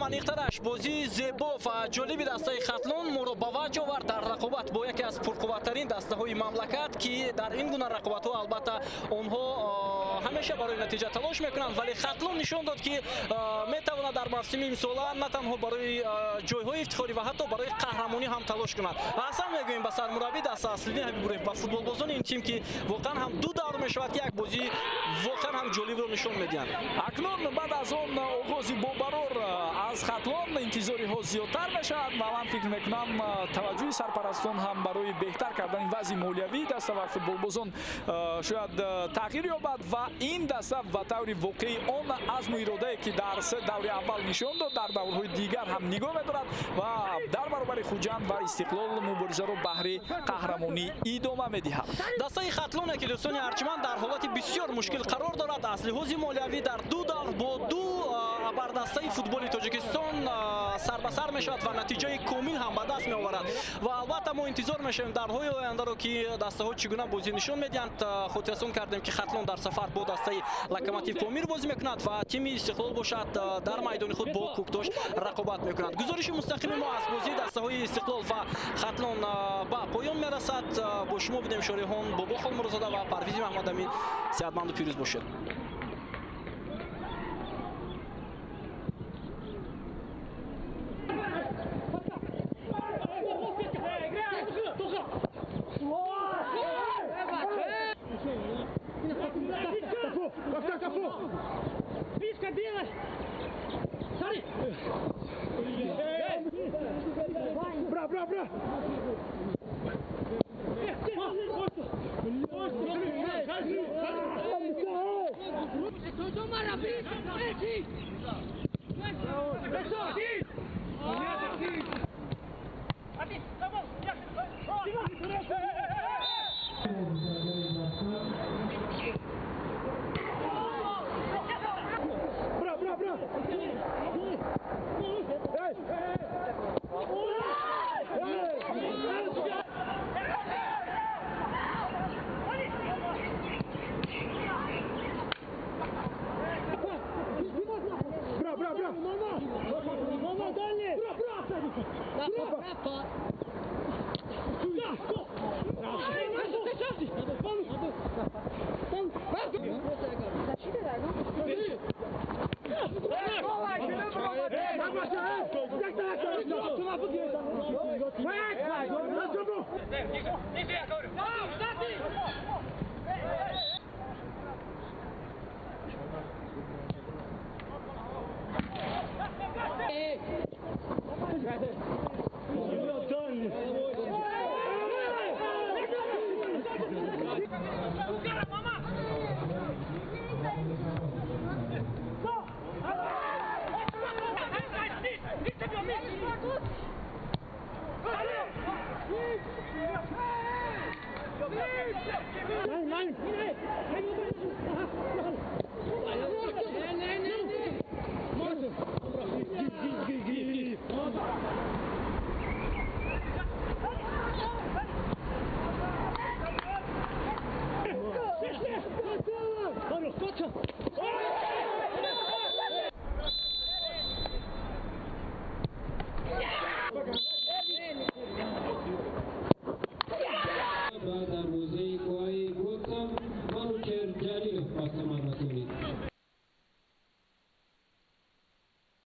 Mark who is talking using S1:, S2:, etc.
S1: Аниқтараш бозии зебо ва ҷолиби дастаи Хатлон моро ба ваҷ овард дар рақобат бо яке аз пурқувваттарин дастаҳои мамлакат, ки дар ин гуна рақобатҳо албатта онҳо ҳамеша барои натиҷа талош мекунанд, вале Хатлон нишон дод, ки метавонад дар мавсими имсола на танҳо барои ҷойҳои ифтихорӣ ва ҳатто барои қаҳрамонӣ ҳам талош кунад. Ва аслан мегӯем ба сармураббӣ даста Аслиддин Ҳабибурев ва футболбозони ин тим, ки воқеан ҳам ду давр мешавад, ки як бозии воқеан ҳам ҷолибро нишон медиҳанд.
S2: Акнун баъд аз он оғози бобарор аз Хатлон интизориҳо зиёдтар мешавад ва ман фикр мекунам, таваҷҷӯҳи сарпарастон ҳам барои беҳтар кардани вазъи молиявии даста ва футболбозон шояд тағйир ёбад ва ин даста ба таври воқеӣ он азму иродае, ки дар се даври аввал нишон дод, дар даврҳои дигар ҳам нигоҳ медорад ва дар баробари Хуҷанд ва Истиқлол муборизаро баҳри қаҳрамонӣ идома медиҳад.
S1: Дастаи Хатлоне, ки, дӯстони арҷманд, дар ҳолати бисёр мушкил қарор дорад аз лиҳози молиявӣ, дар ду давр бо ду абардастаи футболи Тоҷикистон сар ба сар мешавад ва натиҷаи комил ҳам ба даст меоварад. Ва албатта мо интизор мешавем дарҳои ояндаро, ки дастаҳо чӣ гуна бозӣ нишон медиҳанд. Хотиррасон кардем, ки Хатлон дар сафар бо дастаи Локомотив Помир бозӣ мекунад ва тими Истиқлол бошад, дар майдони худ бо Кӯктош рақобат мекунад. Гузориши мустақими мо аз бозии дастаҳои Истиқлол ва Хатлон ба поён мерасад. Бо шумо будем шориҳон Бобо Холмурозода ва Парвизи Маҳмадамин. Сеҳатманду пирӯз бошед.
S3: Бра, бра, бра! Бра, бра, бра! Бра, бра, бра! Nein, nein!